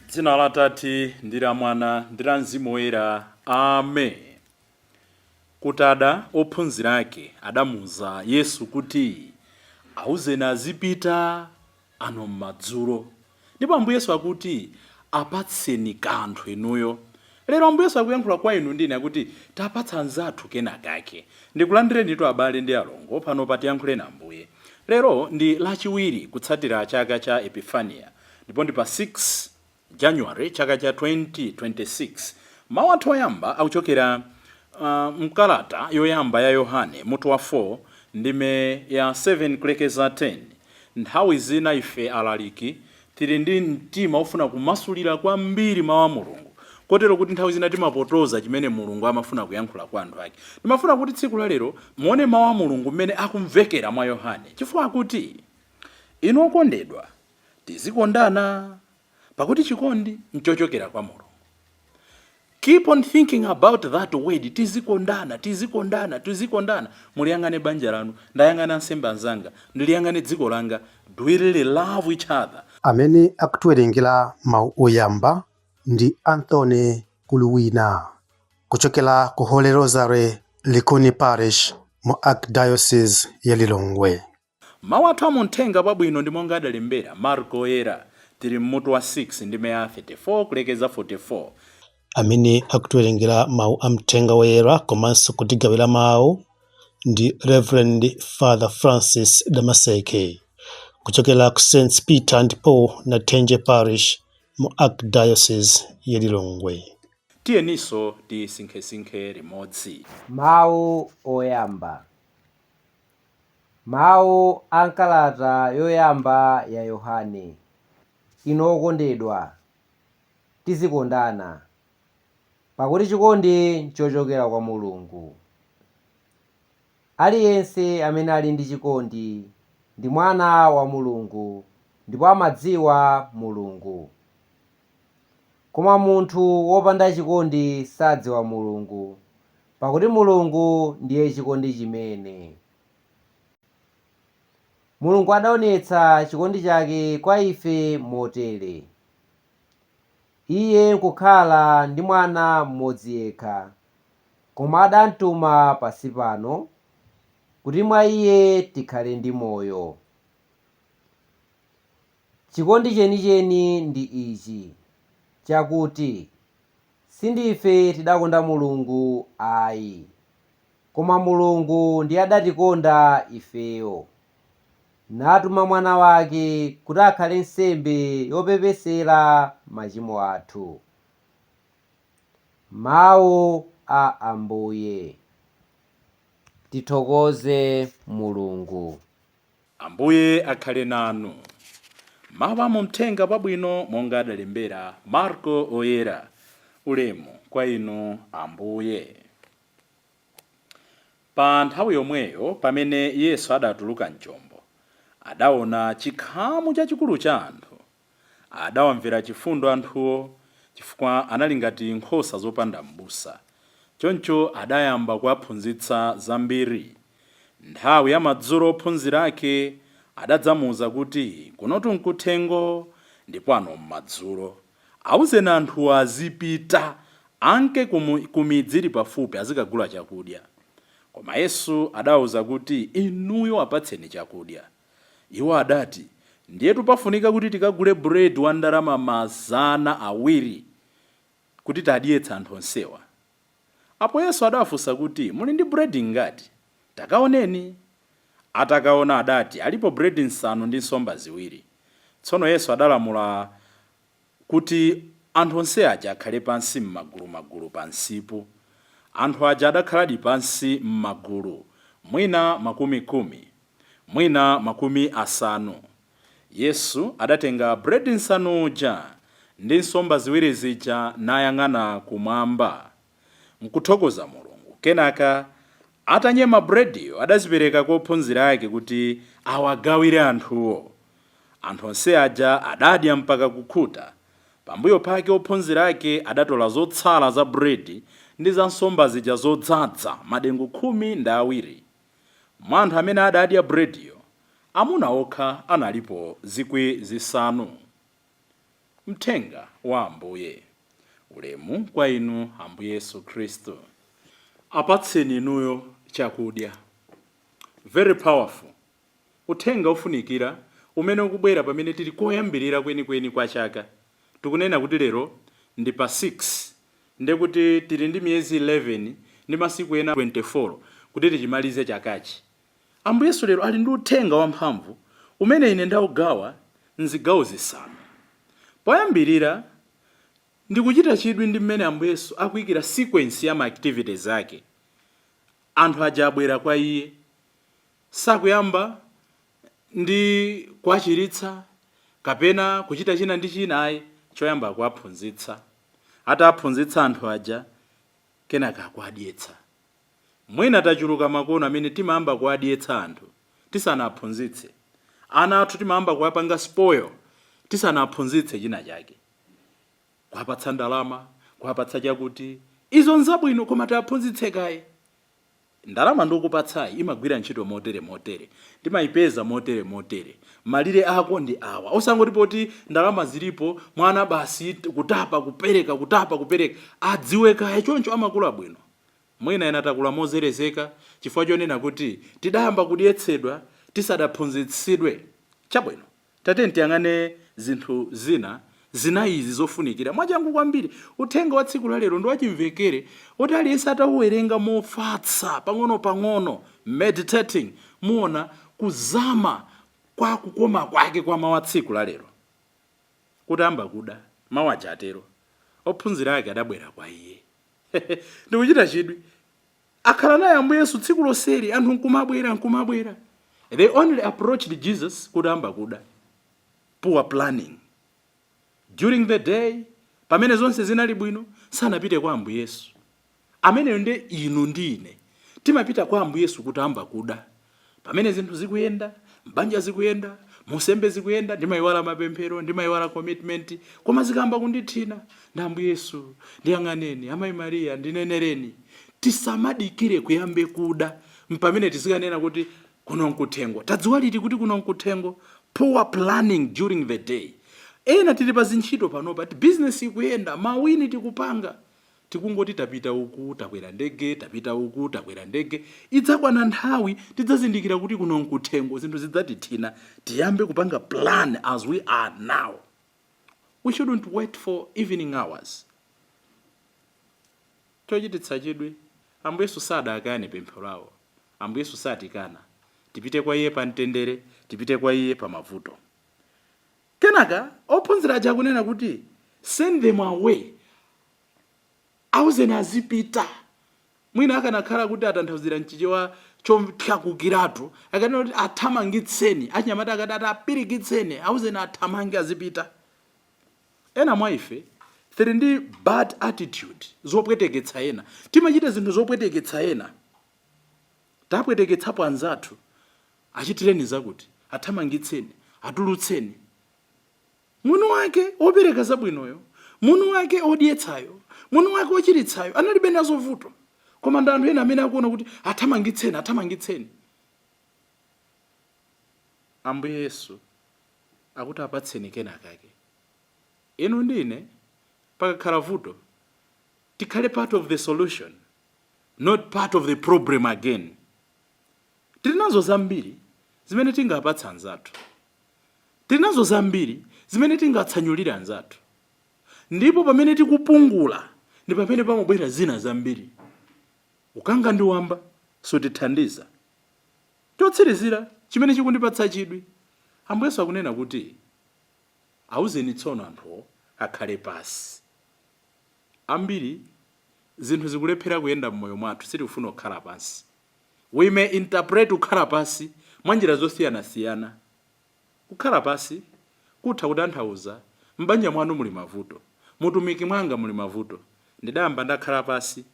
Dzina la Atate ndi la Mwana ndi la Mzimu Woyera. Amen. Kutada, ophunzira ake adamuuza Yesu kuti, "Auzeni azipita, ano m'madzulo." Ndipo Ambuye Yesu akuti, "Apatseni kanthu inuyo." Lero Ambuye Yesu akuyankhula kwa inu ndi ine, akuti tapatsa anzathu kenakake. Ndikulandirenitu abale ndi alongo pano pa Tiyankhuleni Ambuye. Lero ndi Lachiwiri kutsatira chaka cha Epifania ndipo ndi pa 6 January chaka cha 2026. Mawu athu oyamba akuchokera mkalata yoyamba ya Yohane, mutu wa 4, ndime ya 7 kulekeza 10. Nthawi zina ife alaliki tili ndi mtima ofuna kumasulira kwambiri mawu a Mulungu, kotero kuti nthawi zina timapotoza chimene Mulungu amafuna kuyankhula kwa anthu ake. Ndimafuna kuti tsiku la lero muone mawu a Mulungu mmene akumvekera mwa Yohane, chifukwa akuti, "Inu okondedwa, tizikondana, pakuti chikondi nchochokera kwa Mulungu." Keep on thinking about that word, tizikondana, tizikondana, tizikondana. Muliyang'ane banja lanu, ndayang'ana ansembe anzanga, ndiliyang'ane dziko langa. Do we really love each other? Amene akutiwerengera mawu oyamba ndi Anthony Kuluwina kuchokera ku Holy Rosary, Likuni Parish, mu Archdiocese ya Lilongwe. Mawu athu amuthenga wabwino ndi monga adalembera Marko Oyera. Tili mmutu wa 6, ndime ya 34 kulekeza 44. Amene akutiwerengera mawu a mthenga woyera komanso kutigawira mawu ndi Reverend Father Francis Damaseke kuchokera ku St Peter and Paul, Nathenje Parish, mu Archdiocese ya Lilongwe. Tiyeninso tisinkhesinkhe limodzi. Mawu oyamba. Mawu a mkalata yoyamba ya Yohane. Inu okondedwa, tizikondana, pakuti chikondi nchochokera kwa Mulungu. Aliyense amene ali ndi chikondi ndi mwana wa Mulungu ndipo amadziwa Mulungu. Koma munthu wopanda chikondi sadziwa Mulungu, pakuti Mulungu ndiye chikondi chimene. Mulungu adaonetsa chikondi chake kwa ife motere: Iye nkukhala ndi mwana mmodzi yekha, koma adamtuma pansi pano kuti mwa iye tikhale ndi moyo. Chikondi chenicheni ndi ichi, chakuti sindife tidakonda Mulungu ayi, koma Mulungu ndiye adatikonda ifeyo, natuma mwana wake kuti akhale nsembe yopepesera machimo athu. Mawu a Ambuye. Tithokoze Mulungu. Ambuye akhale nanu. Mawu amuthenga wabwino monga adalembera Marko Oyera. Ulemu kwa inu, Ambuye. Pa nthawi yomweyo, pamene Yesu adatuluka mchombo, adaona chikhamu chachikulu cha anthu. Adawamvera chifundo anthuwo, chifukwa anali ngati nkhosa zopanda m'busa. Choncho adayamba kuwaphunzitsa zambiri. Nthawi ya madzulo ophunzira ake adadzamuwuza kuti, "Kunotu nkuthengo, ndipo ano m'madzulo. Awuzeni anthuwo azipita, anke ku midzi ili pafupi azikagula chakudya." Koma Yesu adawawuza kuti, "Inuyo apatseni chakudya." Iwo adati, "Ndiyetu pafunika kuti tikagule buledi wa ndalama 200 kuti tadyetse anthu onsewa?" Apo Yesu adawafunsa kuti, "Muli ndi buledi ngati? Takaoneni." Atakaona adati, "Alipo buledi nsanu ndi nsomba ziwiri." Tsono Yesu adalamula kuti anthu onse aja akhale pansi m'magulumagulu pa msipu. Anthu aja adakhaladi pansi m'magulu, mwina makumi khumi, mwina 50. Yesu adatenga buledi nsanu uja ndi nsomba ziwiri zija, nayang'ana kumwamba nkuthokoza Mulungu. Kenaka atanyema bulediyo, adazipereka kwa ophunzira ake kuti awagawire anthuwo. Anthu onse aja adadya mpaka kukhuta. Pambuyo pake ophunzira ake adatola zotsala za buledi ndi za nsomba zija zodzaza madengu 12. Mwa anthu amene adadya bulediyo, amuna okha analipo 5,000. Mthenga wa Ambuye. Ulemu kwa inu, Ambuye Yesu Khristu. Apatseni inuyo chakudya. Very powerful. Uthenga ufunikira umene ukubwera pamene tili koyambirira kwenikweni kwa chaka. Tikunena kuti lero ndi pa 6, ndekuti tili ndi miyezi 11 ndi masiku ena 24 kuti tichimalize chakachi. Ambuye Yesu lero ali ndi uthenga wamphamvu umene ine ndaugawa mzigawo zisanu. Poyambirira, ndikuchita chidwi ndi mmene Ambuye Yesu akuyikira sequence ya ma activities ake. Anthu aja abwera kwa iye, sakuyamba ndi kuwachiritsa kapena kuchita china ndi china ayi. Choyamba akuwaphunzitsa. Ataphunzitsa anthu aja, kenaka akuwadyetsa. Mwina tachuluka makono amene timayamba kuwadyetsa anthu tisanaphunzitse. Ana athu timayamba kuwapanga spoil tisanaphunzitse china chake, kuwapatsa ndalama, kuwapatsa chakuti. Izo nzabwino, koma tiaphunzitse kaye. Ndalama ndikupatsayi imagwira ntchito motere motere, timayipeza motere motere, malire ako ndi awa. Osangoti poti ndalama zilipo, mwana basi kutapa kupereka, kutapa kupereka. Adziwe kaye, choncho amakula bwino. Mwina ena takula mozerezeka chifukwa chonena kuti tidayamba kudyetsedwa tisadaphunzitsidwe. Chabwino, tatiyeni tiyang'ane zinthu zina zinayizi zofunikira mwachangu kwambiri. Uthenga wa tsiku la lero ndi wachimvekere oti aliyense atauwerenga mofatsa pang'ono-pang'ono, meditating, muona kuzama kwa kukoma kwake kwa mawu a tsiku la lero. Kutayamba kuda, mawu aja atero, ophunzira ake adabwera kwa iye. Ndikuchita chidwi, akhala naye Ambuye Yesu tsiku lonseli, anthu nkumabwera nkumabwera. They only approached Jesus kutayamba kuda. Poor planning. During the day, pamene zonse zinali bwino, sanapite kwa Ambuye Yesu. Ameneyo ndi inu ndi ine, timapita kwa Ambuye Yesu kutayamba kuda. Pamene zinthu zikuyenda, mbanja zikuyenda, musembe zikuyenda, ndimayiwala mapemphero, ndimayiwala commitment. Koma zikamba kundithina, ndi Ambuye Yesu ndiyang'aneni, Amayi Mariya ndinenereni. Tisamadikire kuyambe kuda mpamene tizikanena kuti kuno nkuthengo. Tadziwa liti kuti kuno nkuthengo? Poor planning during the day. Ena tili pa zintchito panopa, business ikuyenda, mawini tikupanga, tikungoti tapita uku, takwera ndege, tapita uku, takwera ndege. Idzakwana nthawi tidzazindikira kuti kuno nkuthengo, zinthu zidzatithina. Tiyambe kupanga plan as we are now. We shouldn't wait for evening hours. Chochititsa chidwi, Ambuye Yesu sadakane pempho lawo. Ambuye Yesu satikana. Tipite kwa iye pa mtendere, tipite kwa iye pa mavuto. Kenaka ophunzira aja akunena kuti, "Send them away," auzeni azipita. Mwina akanakhala kuti atanthauzira mchichewa chothakukiratu, akanena kuti athamangitseni. Achinyamata akati ati apirikitseni, auzeni athamange azipita. Ena mwa ife tili ndi bad attitude zopweteketsa ena. Timachita zinthu zopweteketsa ena, tapweteketsapo anzathu. Achitireni zakuti, athamangitseni, atulutseni. Mwini wake wopereka zabwinoyo, mwini wake odyetsayo, mwini wake ochiritsayo analibe nazo vuto, koma ndi anthu ena amene akuona kuti athamangitseni, athamangitseni. Ambuye Yesu akuti apatseni kenakake. Inu ndi ine, pakakhala vuto, tikhale part of the solution, not part of the problem again. Tili nazo zambiri zimene tingapatse anzathu, tili nazo zambiri zimene tingatsanyulire anzathu. Ndipo pamene tikupungula ndi pamene pamabwera zina zambiri. Ukanga ndi wamba sutithandiza. Chotsirizira chimene chikundipatsa chidwi, Ambuye Yesu akunena kuti auzeni tsono anthuwo akhale pasi. Ambiri zinthu zikulephera kuyenda m'moyo mwathu, sitikufuna kukhala pansi. We may interpret kukhala pasi mwa njira zosiyanasiyana. Kukhala pasi kutha kutanthauza m'banja mwanu muli mavuto, mutumiki mwanga muli mavuto. Ndidayamba ndakhala pasi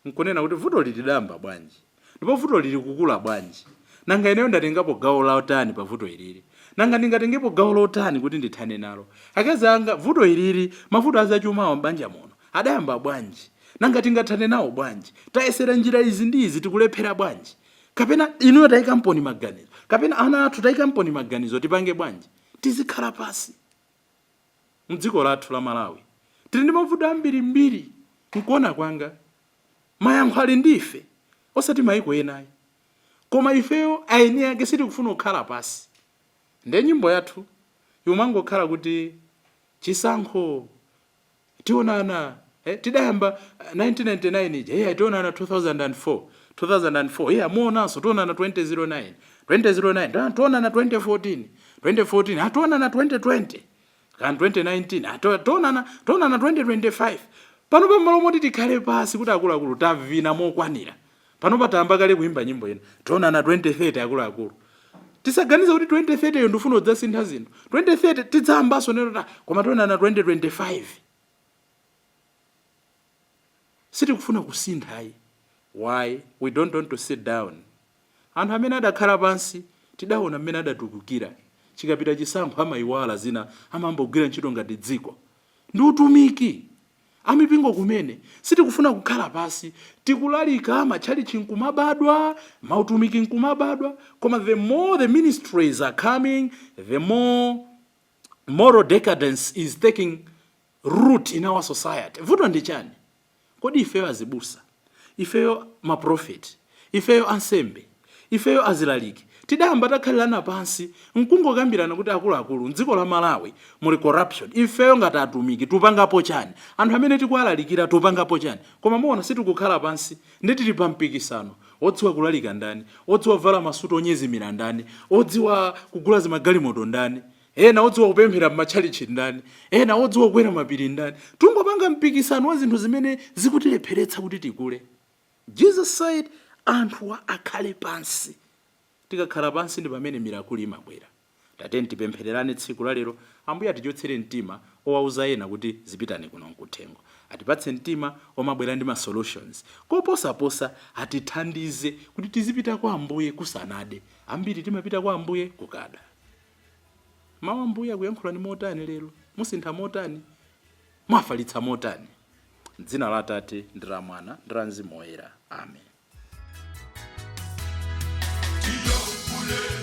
nkunena kuti vuto lili lidayamba bwanji, ndipo vuto lili kukula bwanji, nanga ineyo ndatengapo gawo lotani pa vuto ilili? Nanga ndingatengepo gawo lotani kuti ndithane nalo? Akazi anga, vuto ilili, mavuto azachumawa m'banja muno adayamba bwanji? Nanga tingathane nawo bwanji? Tayesera njira izi ndi izi, tikulephera bwanji? Kapena inuyo tayikamponi maganizo, kapena ana athu tayikamponi maganizo, tipange bwanji? Tizikhala pasi. Mdziko lathu la Malawi tili ndi mavuto ambirimbiri. Nkuona kwanga, mayankho ali ndi ife, osati maiko enayi, koma ifeyo aeni ake sitikufuna kukhala pasi. Nde nyimbo yathu yomangokhala kuti chisankho tionana, tidayamba 1999 ija, yeah, tionana 2004, 2004, yeah, muonanso tionana 2009, 2009 tionana, 2014, 2014 ationana, 2020 kan 2019 tionana, tionana 2025. Pano pamalo moti tikhale pasi kuti akuluakulu, tavina mokwanira, pano patayamba kale kuimba nyimbo ina, tionana 2030. Akuluakulu, tisaganize kuti 2030 yo ndifuna kudzasintha zinthu. 2030 tidzayambanso nero ta, koma tionana 2025. Sitikufuna kusinthayi. Why we don't want to sit down? Anthu amene adakhala pansi tidaona mmene adatukukira. Chikapita chisankho amayiwala zina, amambogwira ntchito ngati dziko ndi utumiki. Amipingo kumene sitikufuna kukhala pasi. Tikulalika, matchalichi nkumabadwa, mautumiki nkumabadwa, koma the more the ministries are coming, the more moral decadence is taking root in our society. Vuto ndi chani? Kodi ifeyo azibusa, ifeyo maprofeti, ifeyo ansembe, ifeyo azilaliki, tidayamba takhalirana pansi nkungokambirana kuti akuluakulu, mdziko la Malawi muli corruption, ifeyo ngati atumiki tupangapo chani? Anthu amene tikuwalalikira tupangapo chani? Koma muona, sitikukhala pansi, ndi tili pa mpikisano: odziwa kulalika ndani, odziwa kuvala masuti onyezimira ndani, odziwa kugula zimagalimoto ndani, ena odziwa kupemphera m'matchalichi ndani, ena odziwa kukwera mapiri ndani. Tungopanga mpikisano wa zinthu zimene zikutilepheretsa kuti tikule. Jesus said anthuwa akhale pansi. Tikakhala pansi ndi pamene miracle imabwera. Tateni tipemphererane tsiku la lero. Ambuye atichotsere mtima owauza ena kuti zipitani kuno nkuthengo, atipatse mtima omabwera ndi ma solutions. Koposaposa, atithandize kuti tizipita kwa Ambuye kusanade. Ambiri timapita kwa Ambuye kukada. Mawu Ambuye akuyankhulani motani lero? Musintha motani? Mwafalitsa motani? Dzina la Atate ndi la Mwana ndi la Mzimu Woyera, amen. Tiyankhule.